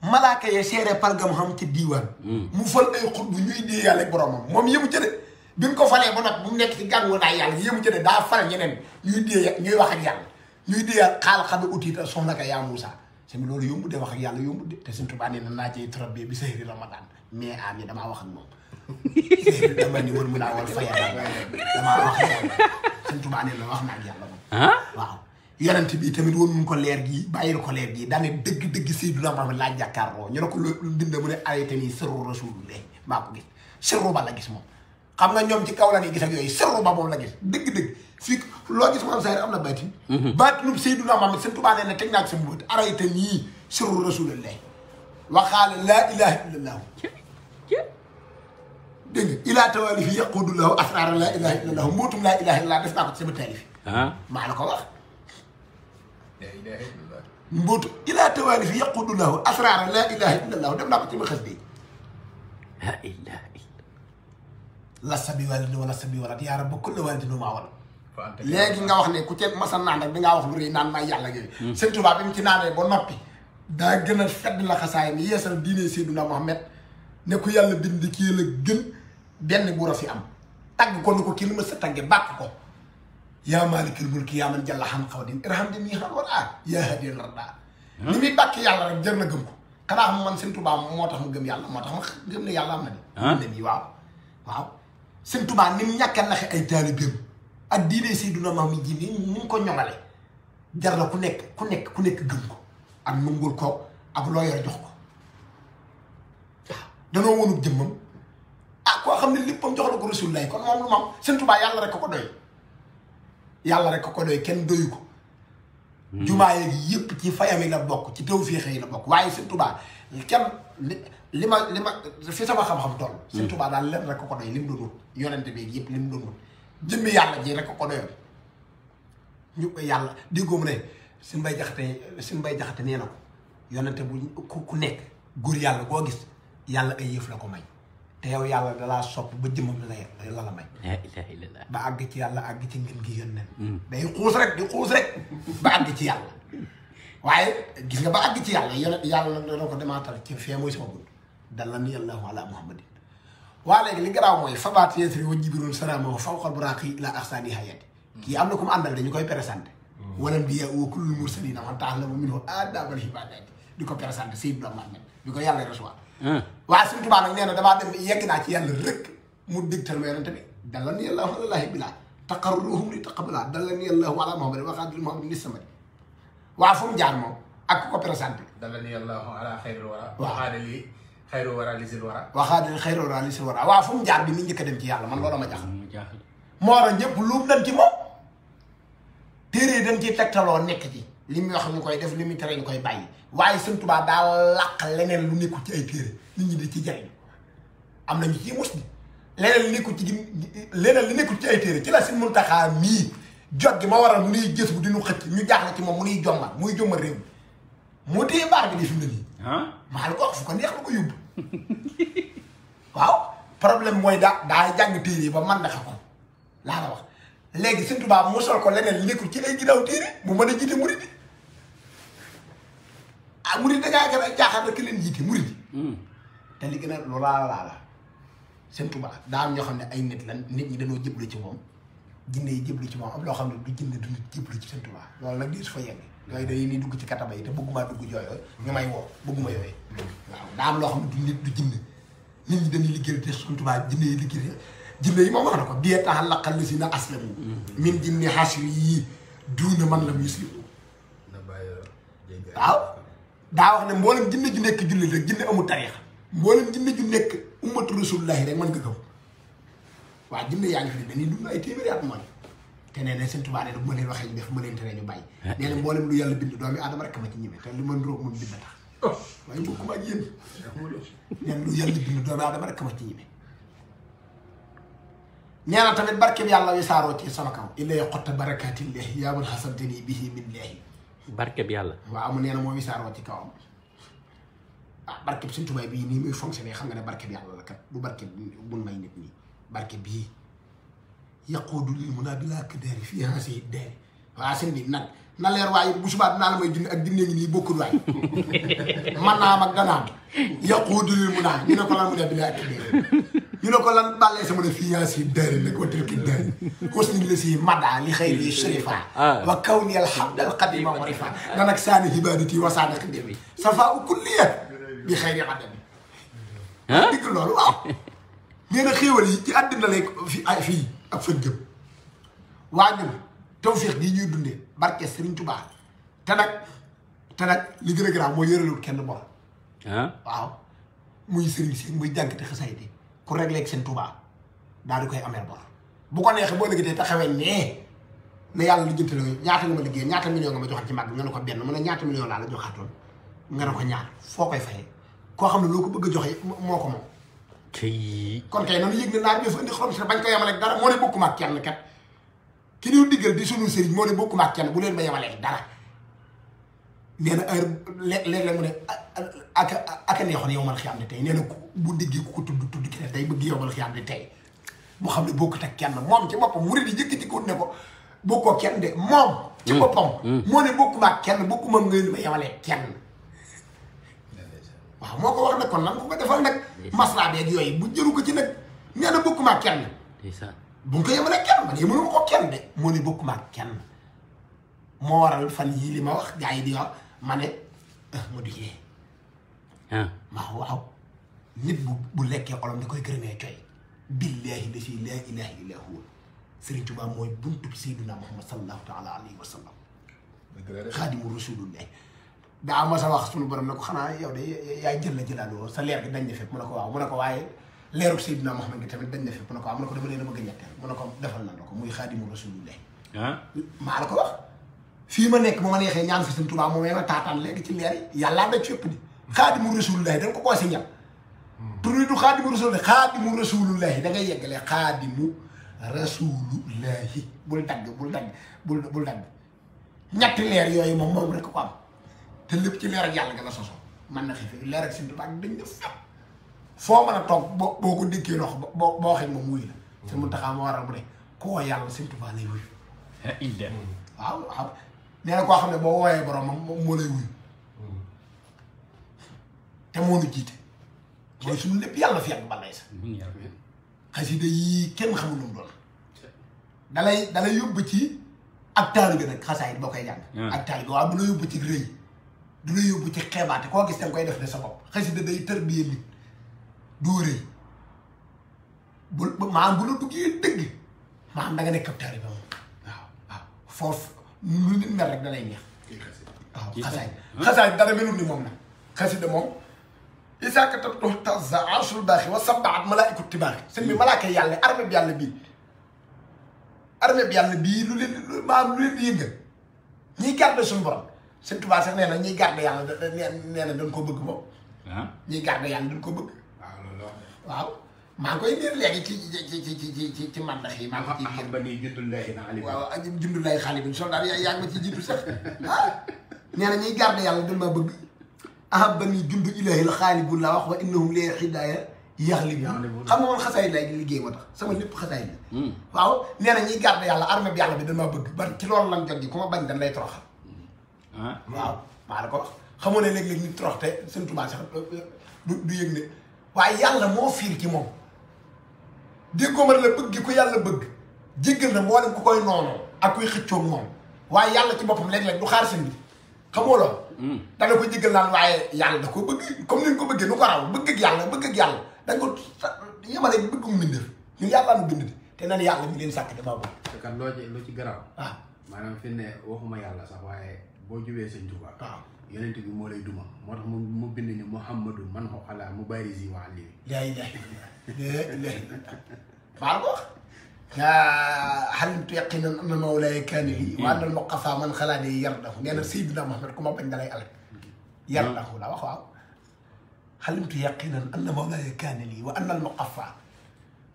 malaaka yee seere pargam xam ci diiwaan mu fal ay xut bu ñuy dee yàlla ak boromam moom yëmu jëde bi nga ko falee ba nag bu nekk ci gàngu naa yàlla yëmu jëde daa fal ñeneen ñuy dee ñuy wax ak yàlla ñuy dee xaal xam ne utiita soxna ka yaa Muusa sami loolu yombu de wax ak yàlla yombu de te Sëñ Tuubaa nee na naa cay trabbe bi sahri Ramadan mais am yi damaa wax ak moom sahri dama ni war mun a wal faya damaa wax ak yàlla Sëñ Tuubaa nee na wax na ak yàlla moom waaw yonent bi tamit woon mun ko leer gii bàyyil ko leer gii daane dëgg Seydina Muhammad laa jàkkaarloo ñu ne ko lu bind mu ne arrêté nii sirru rasulullah maa ko gis sirru ba la gis moom xam nga ñoom ci kaw la ñuy gis ak yooyu sirru ba moom la gis dëgg fii loo gis moom sayr am na baatin baatinub Seydina Muhammad Sëñ Tuubaa nee na teg naa ko sama bët arrêté nii sirru rasulullah waxaala laa ilaha illallah dégg nga ilaa tawali fi yaqudullahu asrara laa ilaha illallah mbootum laa ilaha illallah def naa ko ci sama taalif maa la ko wax mbootu ilaa tawaali fi yaqudullahu asraara laa ilaha illallah dem naa ko ci ma xas de la ilaha illa la sabi walidin wala sabi walat yaa rabba kulli walidin maa wala léegi nga wax ne ku ca masa naan rek dangaa wax lu rëy naan maay yàlla yooyu Sëñ Tuubaa bi mu ci naanee ba noppi daa gën a fedd la xasaay mi yeesal diine Seydina Muhammad ne ku yàlla bind kii la gën benn buur a fi am tagg ko ni ko kii lu ma sa tagge bàkk ko yaa maalikal mulki yaa man jalla xam xaw din irham di nii xam wala yaa hadin rada ni muy bàkk yàlla rek jër na gëm ko xanaa xam man Sëñ Tuubaa moo tax mu gëm yàlla moo tax ma gëm ne yàlla am na ni bi waaw Sëñ Tuubaa ni mu ñàkk a naxe ay taalibeem ak diine Seydina Muhammad ji ni mu ko ñoŋale jar na ku nekk gëm ko ak nungul ko ak loo yor jox ko waaw danoo wonub jëmmam koo xam ne léppam jox na ko Rasulullah kon moom lu moom Sëñ Tuubaa yàlla rek ko doy yàlla rek ko doy kenn doyu ko jumaa yeeg yëpp ci fayam yi la bokk ci tawfeex yi la bokk waaye Sëñ Tuubaa kenn li ma fi sama xam-xam toll Sëñ Tuubaa daal leen rek ko doy li mu doon wut yonente bi yëpp li mu doon wut jëmmi yàlla ji rek ko doyoon ñu yàlla déggoo mu ne Sëñ Mbay Jaxate nee na ko yonente bu ku nekk góor yàlla koo gis yàlla ay yëf la ko may te yow yàlla dalaa sopp ba jëmmam la may la ilaha illallah ba àgg ci yàlla àgg ci ngeen gi yónneen day xuus rek ba àgg ci yàlla waaye gis nga ba àgg ci yàlla yàlla nag dana ko demaatal ci fee mooy sama bunt dalla ni allahu ala muhammadin waa léegi li garaaw mooy fabaat yesri wa jibiroon sarama fawqal buraqi ila ahsani hayati kii am na ku mu àndal dañu koy présenté walam bi wa kullul mursalina man ta'allama minhu adabal ibadati di ko présenté Seydina Muhammad bi ko yàlla recevoir waaye Sëñ Tuubaa nag nee na damaa dem yegg naa ci yàlla rek mu digtal ma yonente bi dalla ni allahu alallahi bilaa taqarruhum li taqabala dalla ni allahu ala muhammadin wa xaadil muhammadin li samadi waa fu mu jaar moom ak ko présenté dalla ni allahu ala xayril wara waxaadali xayril wara lisil wara waxaadali xayril wara lisil wara waa fu mu jaar bi mu njëkk a dem ci yàlla man loola ma jaaxal moo tax ñëpp lu dem ci moom téere dañ ciy tegtaloo nekk ci li muy wax ñu koy def li muy tere ñu koy bàyyi waaye Sëñ Tuubaa daa làq leneen lu nekkul ci ay téere nit ñi di ci jariñ am nañu ci mus bi leneen li nekkul ci leneen li nekkul ci ay téere ci la si Muntaxa mii jot gi ma waral mu nuy gës bu di nu xëcc ñu jaaxle ci moom mu nuy jommal muy jommal réew mi moo téye baar bi di fi mu ne nii. maa la ko wax fu ko neex la ko yóbbu waaw problème mooy daa jàng téere yi ba man daxa ko laa la wax léegi Sëñ Tuubaa mu sol ko leneen li nekkul ci ay ginnaaw téere mu mën a jiite murid yi ah murid dangaa gën a jaaxal rek leen jiite murid yi te li gën a lu laa Sëñ Tuubaa daa am ñoo xam ne ay nit lan nit ñi dañoo jëblu ci moom jinne yi jëblu ci moom am loo xam ne du jinne du nit jëblu ci Sëñ Tuubaa loolu nag di su fa yegg yooyu day ni dugg ci kataba yi te bëgguma dugg jooyoo ñu may woo bëgguma yooyu waaw daa am loo xam ne du nit du jinne nit ñi dañuy liggéey te Sëñ Tuubaa jinne yi liggéey jinne yi moom wax na ko bie taxal laqal li si na aslamu min jinne xasri yi duuna man lam yuslimu waaw daa wax ne mboolem jinne ju nekk julli rek jinne amul tariixa mboolem jinne ju nekk ummatu rasulullahi rek mën nga gëm waaw jinne yaa ngi fi dañuy dund ay téeméeri at mooy te nee na Sëñ Tuubaa nee na bu ma leen waxee ñu def ma leen tere ñu bàyyi nee na mboolem lu yàlla bind doomi aadama rek ma ci ñime te li mën roog moom bind tax waaye bokkuma ak yéen nee na lu yàlla bind doomi aadama rek ma ci ñime nee na tamit barke bi yàlla wi saaroo ci sama kaw illa xotta barakaatillahi yaa man xasantani bihi min laahi barke bi yàlla waaw mu nee na moo wi saaroo ci kawam ah barke bi Sëñ Tuubaa bii nii muy fonctionné xam nga ne barke bi yàlla la kat du barke bun may nit ñi barke bii yaquudu lil munaa bilaa kadaari fii haasihi daari waaw sëñ bi nag na leer waaye bu subaa dinaa la may junne ak junne ngi nii bokkul waay man naa am ak danaam yaquudu lil munaa ñu ne ko lan mu ne bilaa kadaari ñu ne ko lan bàllee sama ne fii haasihi daari nag wa tilka daari husni la si mada li xayri sharifa wa kawni alhamdal qadima warifa na nag saani hibaadati wa saani xidami safaa u kulliya bi xayri adami digg loolu waaw nee na xéewal yi ci àddina lay fii ak fan jëm waa ñun tawfeex gii ñuy dundee barke Sëriñ Tuubaa te nag li gën a garaaw mooy yorelul kenn bor waaw muy sëriñ si muy jànkate xasaay di ku réglé ak Sëriñ Tuubaa daal di koy ameel bor bu ko neexee boo liggéeyee taxawee nee na yàlla lu jënte la ñaata nga ma liggéey ñaata million nga ma joxal ci màgg nga ne ko benn mu ne ñaata million laa la joxaatoon nga ne ko ñaar foo koy fayee koo xam ne loo ko bëgg a joxe moo ko moom kon kay noonu yëg ne naar bi fa indi xorom si bañ ko yemaleeg dara moo ne bokkuma ak kenn kat ki ñu diggal di sunu sëriñ moo ne bokkuma ak kenn bu leen ma yemaleeg dara nee na heure léeg-léeg mu ne ak a neexoon yow mal xiyaam ne tey nee na bu diggee ku ko tudd ki ne day bëgg yow mal xiyaam ne tey mu xam ne bokkut ak kenn moom ci boppam murid yi jëkkati ko ne ko bokkoo kenn de moom ci boppam moo ne bokkuma ak kenn bokkuma nga ma yemaleeg kenn waaw moo ko wax nag kon nag ku ko defal nag maslaa beeg yooyu bu jëru ko ci nag nee na bokkuma ak kenn bu nga ko yemalee kenn man yemanu ma ko kenn de moo ne bokkuma ak kenn moo waral fan yii li ma wax gars yi di wax ma ne mu dijee waaw nit bu lekkee olom da koy gërëmee coy billaahi la fii laa ilaaha illaa huwa Sëriñ Tuubaa mooy buntu bi Seydina Muhammad sallallahu taala alayhi wa sallam xaadimu rasuulullahi daa ma sa wax sunu borom ne ko xanaa yow de yaay jël la jëlaandoo sa leer gi dañ ne fépp mu ne ko waaw mu ne ko waaye leeruk Seydina Muhammad gi tamit dañ ne fépp mu ne ko waaw mu ne ko dama leen a bëgg a ñetteel mu ne ko defal na la ko muy xaadimu rasuulullahi maa la ko wax fii ma nekk bu ma neexee ñaan fi Sëriñ Tuubaa moom ma taataan léegi ci leer yi yàllaa da ci ëpp di xaadimu rasuulullahi da nga ko koo si ñal tur yi du xaadimu rasuulullahi xaadimu rasuulullahi da ngay yeggalee xaadimu rasuulullahi bul dagg bul dagg ñetti leer yooyu moom rek ko am te lépp ci leer ak yàlla nga la soso man na xiif leer ak Sëriñ Tuubaa dañ def fépp foo mën a toog boo ko dékkee loxo boo waxee moom wuy la Sëriñ Muntaxaa ma waral bu ne koo yàlla Sëriñ Tuubaa lay wuy waaw nee na koo xam ne boo wooyee borom moom moo lay wuy te moo nu jiite mooy suñu lépp yàlla fi yàgg balay sax xasida yii kenn xamul lu mu doon dalay yóbbu ci ak taalibe nag xasaayit boo koy jàng ak taalibe waaw du la yóbbu ci rëy du la yóbbu ci xeebaate koo gis danga koy def de sa bopp xasida day tërbiye nit doo rëy maanaam bu la duggee dëgg maanaam da nga nekk ab taalibe moom waaw foofu lu nit mel rek da lay neex waaw xasaayit dara melul ni moom nag xasida moom isaaka tabtu tazza arshul baaxi wa sabbaat malaaiku tibaaxi sëñ bi malaaka yàlla armée bi yàlla bii lu leen di yëngal ñiy garde suñu borom Sëñ Tuubaa sax nee na ñiy garde yàlla nee na dañ ko bëgg moom ñiy garde yàlla dañ ko bëgg waaw maa ngi koy liir léegi ci mandax yi maa ngi ciy liir ba nii jundul léegi na ali waaw jundul lay xale bi soldat yaa ngi ma ci jiitu sax ah nee na ñuy garde yàlla dañ maa bëgg ahabbani jundu ilahi la xaalibun laa wax wa innahum li hidaaya yaxlibu xam nga man xasaay lay liggéey moo tax sama lépp xasaay la waaw nee na ñuy garde yàlla armée bi yàlla bi dañ maa bëgg ba ci loolu lan jot gi ku ma bañ dañ lay toroxal waaw maa la ko wax xamoo ne léeg-léeg nit torox te seen tubaab sax du yëg ne waaye yàlla moo fiir ci moom déggoo ma la bëgg gi ko yàlla bëgg jéggal na mboolem ku koy noonu ak kuy xëccoog moom waaye yàlla ci boppam léeg-léeg du xaar seen bi xamoo loolu dana ko jéggal naan waaye yàlla da ko bëgg comme ni nga ko bëggee nu ko raw bëgg ak yàlla da nga ko yemale bëgg mu bindef ñun yàlla nu bind te nan yàlla mi leen sàkk damaa bëgg te kan loo ci garaaw maanaam fi ne waxuma yàlla sax waaye boo jubee sëñ Tuubaa waaw yonent bi moo lay duma moo tax mu bind ni Muhammadu man xo xalaa mu barisi wa ali laa ilaaha illallaah maa ko wax xalimtu yaqinan anna mawlaaya kaana lii wa anna al-muqafaa man xalaani yardahu nee na Seydina Muhammad ku ma bañ dalay alal yardahu la wax waaw xalimtu yaqinan anna mawlaaya kaana lii wa anna al-muqafaa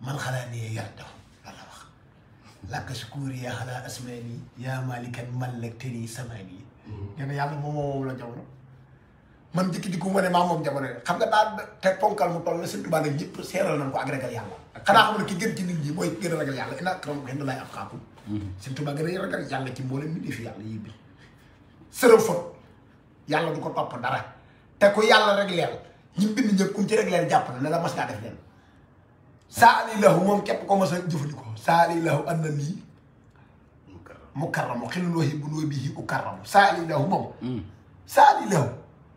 man xalaani yardahu la wax laka shukuuri yaa xalaa asmaani yaa malikan mallaktani samaani nee na yàlla moom la jamono man jikki ko wane maa moom jamono xam nga daal te ponkal mu toll la Sëñ Tuubaa nag ñëpp seeral nañ ko ak ragal yàlla xanaa xam ne ki gën ci nit ñi mooy gën a ragal yàlla inna akramakum indallaahi atqaakum Sëñ Tuubaa gën a ragal yàlla ci mboolem mi defi yàlla yi bi sërëw fot yàlla du ko topp dara te ku yàlla régleel ñi bind ñëpp ku ci régleel jàpp na ne la mas ngaa def leen saali lahu moom képp ko mas a jëfandikoo saali lahu an na nii mukarramu xilul waxi bu noo bii ukarramu saali lahu moom saali lahu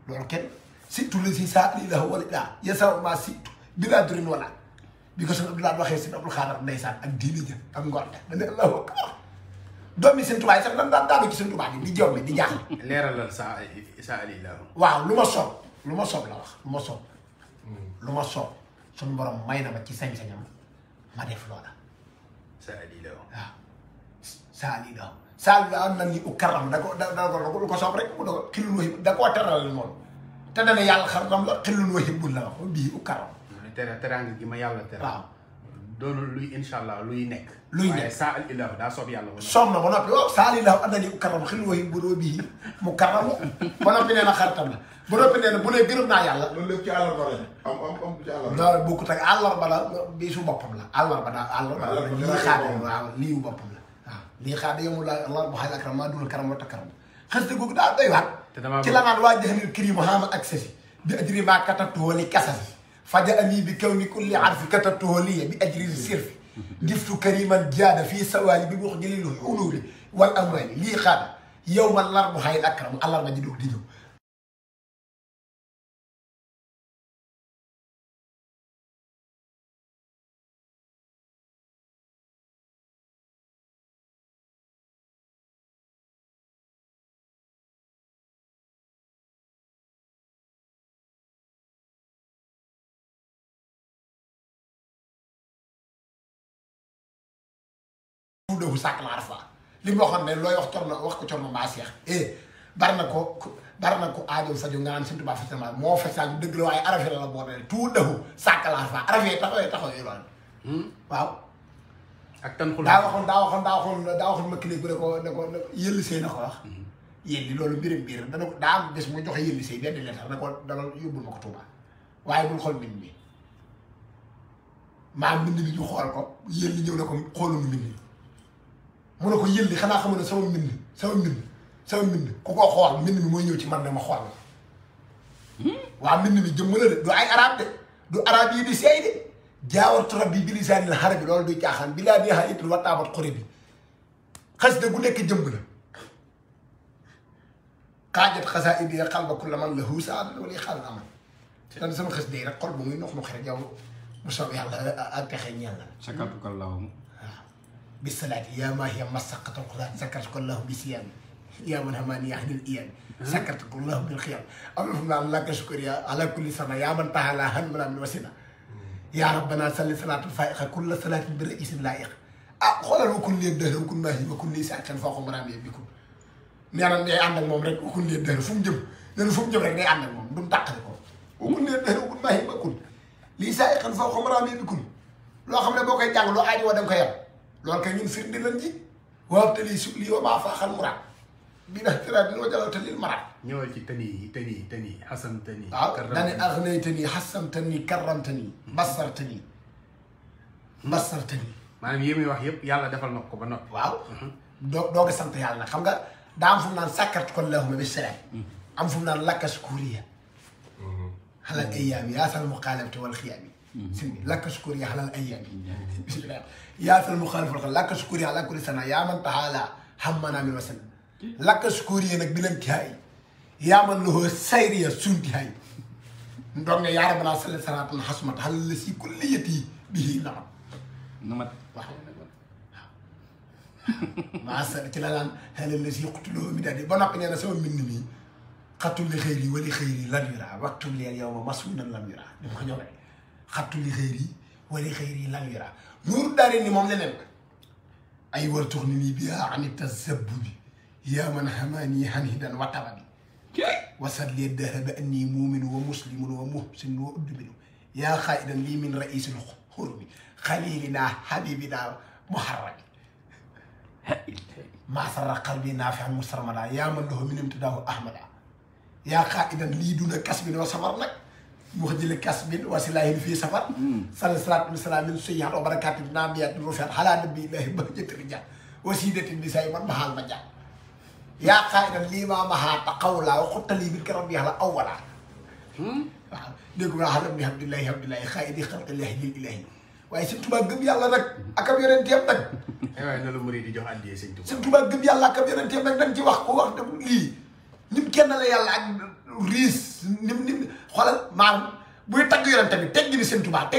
loolu kenn surtout la si saali lahu wala daa yasaw ma surtout bilaa durin wala bi ko sëñ Abdoulaye waxee sëñ Abdou Khadar ndeysaan ak diini ja ak ngor te dane allahu akbar doomi sëñ Tuubaa sax daan daanu ci sëñ Tuubaa bi di jow bi di jaaxle leeralal saali lahu waaw lu ma soob la wax lu ma soob suñu borom may na ma ci sañ-sañam ma def loola saali lahu waaw saali lahu am na ni ukarram da ko lu ko soob rek mu doon xilul waxi da koo teral moom te dana yàlla xaritam la xilul waxi bul la wax bii ukarram teraanga gi ma yàlla teral waaw doonul luy incha allah luy nekk waaye saali lahu daa soob yàlla soob na ba noppi waaw saali lahu am na ni ukarram xilul waxi budoo bii mu karramu ba noppi nee na xaritam la ba noppi nee na bu nee gërëm naa yàlla loolu lépp ci àllarba la am ci àllarba loolu bokkut ak àllarba la bii su boppam la àllarba daal àllarba lii xaade waaw lii wu boppam la waaw lii xaade yomul la àllarba xayl akram maa dunal karam wa takkaram xës de googu daal doy waat ci la naan waa jaxnil kirimu xaama ak sasi bi ajri maa katabtuhu li kasasi faja ani bi kaw ni kulli arfi katabtuhu liya bi ajri sirfi diftu kariman jaada fii sawaali bi wax jëlilu ululi wal amwali lii xaada yow ma larbu xayl akram àllarba ji doog di ñëw bu sàkk la arfa li mu waxoon ne looy wax cor na wax ko cor na mbaa seex bari na ko aajo faju nga naan Sëñ Tuubaa fastement moo fesal dëgg la waaye arafe la boo dee tout dëggu sàkk la arfa arafe taxaw yi loolu waaw ak tan xul daa waxoon ma kile bu ne ko yëlli sëy na ko wax yëlli loolu mbiram biir dana ko daa am bés mu joxe yëlli sëy benn lettre na ko dana yóbbul ma ko Tuubaa waaye bul xool mbind mi maa mbind mi ñu xool ko yëlli ñëw na ko xoolunu mbind mi mu ne ko yëlli xanaa xamu ne sama mbind ku ko xool mbind mi mooy ñëw ci man ne ma xool waaw mbind mi jëmm la de du ay arab de du arab yi di seey de jaawartu rabbi bi lisaanil arabi loolu du caaxaan bi laa neexa itul wa taabat xuri bi xas de bu nekk jëmb la xaajat xasaa idi xalba kulla man lahu saadat wala xaal amal dan sama xas de rek xol bu muy nox nu rek yow mu soob yàlla ak texe ñeel la sakatuka allahum bisalaati yaa maa hiya masaqatul quraan sakartuka allahu bi siyaami yaa man hamaani yahdil iyaami sakartuka allahu bil xiyaam am na fu mu naan laka shukriya ala kulli sana yaa man taala han mana min wasina yaa rabbana salli salaatul faiqa kulla salaatin bi raisin laiq xoolal wakun lee dëhër wakun maahi wakun lii saqen foo ko maraam yee bikun nee na day ànd ak moom rek wakun lee dëhër fu mu jëm nee na fu mu jëm rek day ànd ak moom du mu tàqali ko wakun lee dëhër wakun maahi wakun lii saqen foo ko maraam yee bikun loo xam ne boo koy jàng loo aajo woo da nga koy yem loolu kay ñun firnde lan ji waaw te lii su lii wa maa faaxal muraad bi na tira dina wajalo te lil maraat ñëwal ci tani xasan tani waaw dane aghnaytani xasamtani karramtani basartani maanaam yi muy wax yëpp yàlla defal na ko ba noppi waaw doo nga sant yàlla nag xam nga daa am fu mu naan sàkkartu ko lahuma bi salaam am fu mu naan lakka sukuriya xalal ayaami yaasal muxaalafati wal xiyaami sin bi lakka sukuriya xalal ayaami bismillah yaasal muxaalafati wal lakka sukuriya ala kulli sana yaa man taxaala xammana min wasan lakka sukuriya nag bi leen tihaay yaa man lohoo sayriya sunti hay ndonge yaa rabbana salli salaatan xasumat xalal la si kulliyati bihi namat waaw maa sa ci la naan xelal la si xutuloo mi daal di ba noppi nee na sama mbind mi xattul li xëyri wali xëyri lan yura waxtu leel yow ma masuunan lan yura ni ma ko ñëw rek xattul li xëyri wali xëyri lan yura nuuru daari ni moom leneen ay war tux ni nii bi yaa ani tasabbubi yaa man xamaani xanidan wa tababi wasat lee dahra bi anni muuminu wa muslimun wa muhsin wa udminu yaa xaayidan lii min raisil xurmi xalilina habibina muharrami maa sarra qalbi naafian mustarmada yaa man lahu min imtidaahu ahmada yaa xaayidan lii duna kasbin wa safar nag mu wax jële kasbin wa silaahin fii safar sal salaatu wasalaam min sayyihat wa barakaati nabiyaat rufiat xalaa nabi ilahi bahjati rijal wasiidati nisaa man maxaal ma jàpp yaa xaayidan lii maa maxaata qawla wa xuttali bi karam yàlla awwala waaw dégg nga xam ne Abdoulaye xaayidi xalqillahi lil ilahi waaye Sëñ Tuubaa gëm yàlla nag ak ab yonenteem nag. waaye na la murid di jox addiyee Sëñ Tuubaa. Sëñ Tuubaa gëm yàlla ak ab yonenteem nag dañ ci wax ko wax dem lii ñun kenn la yàlla ak riis nim xoolal maanaam buy tagg yonente bi teggi ni Sëñ Tuubaa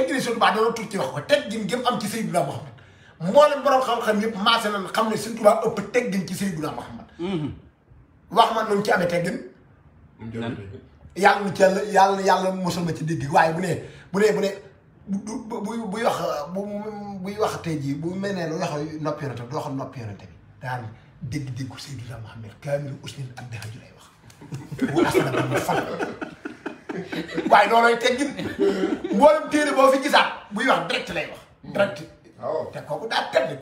dana tuuti ci wax ko teggin gëm am ci Seydina Muhammad mboolem borom xam-xam yëpp maase nañ xam ne Sëñ Tuubaa ëpp teggin ci Seydina Muhammad wax man noonu ci amee teggin yàlla na ci yàlla mosal ma ci dégg waaye bu buy wax tey jii bu mel ne lu wax noppi yonente bi doo xam noppi yonente bi daan dégg-déggu Seydina Muhammad kaamilu usnin ak dahaju lay wax bu asana ba mu fan waaye loolooy teggin mboolem téere boo fi gisaat buy wax direct lay wax direct te kooku daa tedd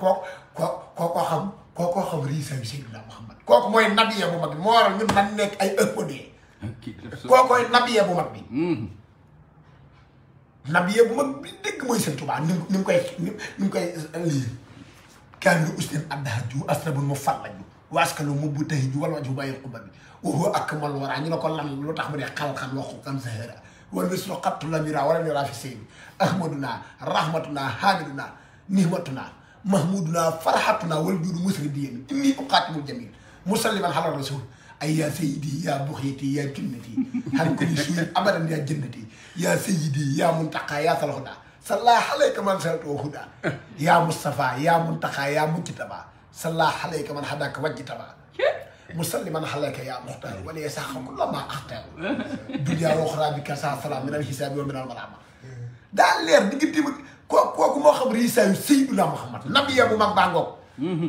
kooko xam riisam Seydina Muhammad kooku mooy nabiya bu mag bi moo waral ñun man nekk ay ëppodee kookoy nabiya bu mag bi nabiya bu mag bi dégg mooy Sëñ Tuubaa ni mu koy lii kaamilu usnin ak dahaju asrabul mu fallaju waaskalu mu bu tahi ju wal waju bàyyi xuba bi waxu ak mal waraa ñu ne ko lan lu tax mu ne xalxan waxu kan sahara wala mislo xattu lamira wala mira fi seybi ahmaduna rahmatuna hamiduna nihmatuna mahmuduna farhatuna wal juudu musri diyéen inni uqaatimul jamil musalliman ala rasul ay yaa sayidi yaa buxyati yaa junnati han kulli suyin abadan yaa jannati yaa sayidi yaa muntaqa yaa salhuda salla alayka man salatu huda yaa mustafa yaa muntaqa yaa mujtaba salla alayka man hadaka wajtaba musalliman alayka yaa muxtar wala yasaxa kulla ma axtar dunya wa uxra bika sa salaam min al hisaabi wa min al malama daa leer diggante kooku moo xam riisaayu Seydina Muhammad nabiya bu mag baa ngoog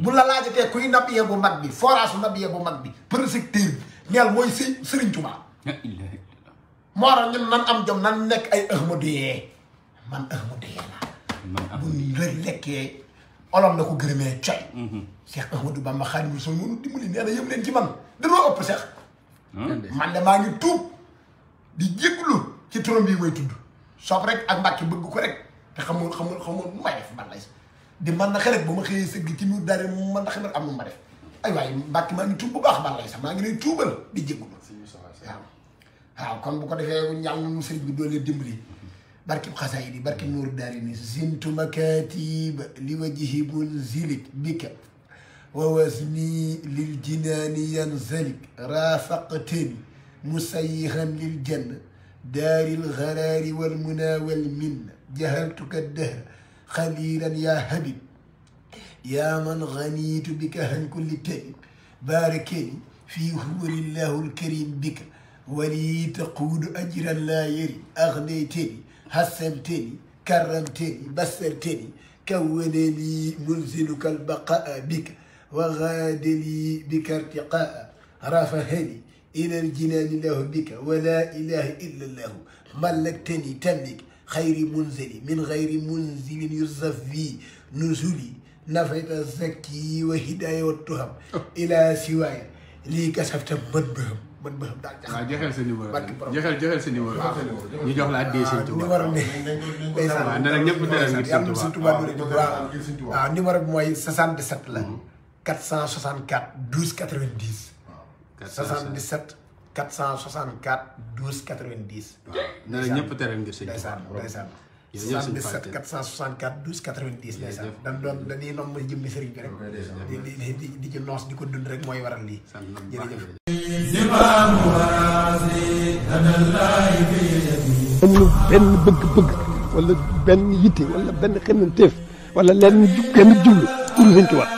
bu la laajatee kuy nabiya bu mag bi forage nabiya bu mag bi projecteur bi neel mooy Sëriñ Tuubaa moo tax ñun nan am jom nan nekk ay ahmadiyee man ahmadiyee laa bu lekkee olom na ko gërëmee coy Cheikh Ahmadou Bamba Xaadimu Rasuul mënu dimbali nee na yëm leen ci man danoo ëpp Cheikh man de maa ngi tuub di jégglu ci turam bii mooy tudd soob rek ak Mbàkke bëgg ko rek te xamul mu may def man lay di man na xelet ba ma xëyee sëgg ci ñu dare man na xelet am nu ma def ay waaye Mbàkke maa ngi tuub bu baax man lay sax maa ngi lay tuubal di jégglu waaw kon bu ko defee ñàll mu sëriñ bi doole dimbali barkib xasaayid yi barkib nuuru daari ni zintu makatiba li wajhi munzilik bika wa wasni lil jinaani yanzalik rafaqtani musayihan lil janna daaril xaraari wal muna wal minna jahaltuka dahra xalilan yaa habib yaa man ganiitu bika han kulli tabib baarakani fii huwalillahu alkarim bika ولي تقود أجرا لا يري أغنيتني حسنتني كرمتني بسرتني كون لي منزلك البقاء بك وغاد لي بك ارتقاء رفعني إلى الجنان الله بك ولا إله إلا الله ملكتني تملك xayri munzili min xayri munzilin yusaf fii nuzuli nafayta zakki wa hidaaya wa tuham ila siwaaya lii kasafta mën bëxam daal waaw joxeel sa numéro joxeel sa numéro ñu jox la addee Sëñ Tuubaa numéro bi waaw ne nag ñëpp teral ngir Sëñ Tuubaa waaw numéro bi mooy 77 la 464 12 90 77 464 12 90 ne nag ñëpp teral ngir Sëñ ndeysaan Tuubaa ndeysaan jërëjëf 77 464 12 90 ndeysaan dañuy noom ma jëmmi sëriñ bi rek di ci noos di ko dund rek mooy waral lii jërëjëf amul benn bëgg-bëgg wala benn yitte wala benn xemmanteef wala lenn genn jublu pour Sëñ Tuubaa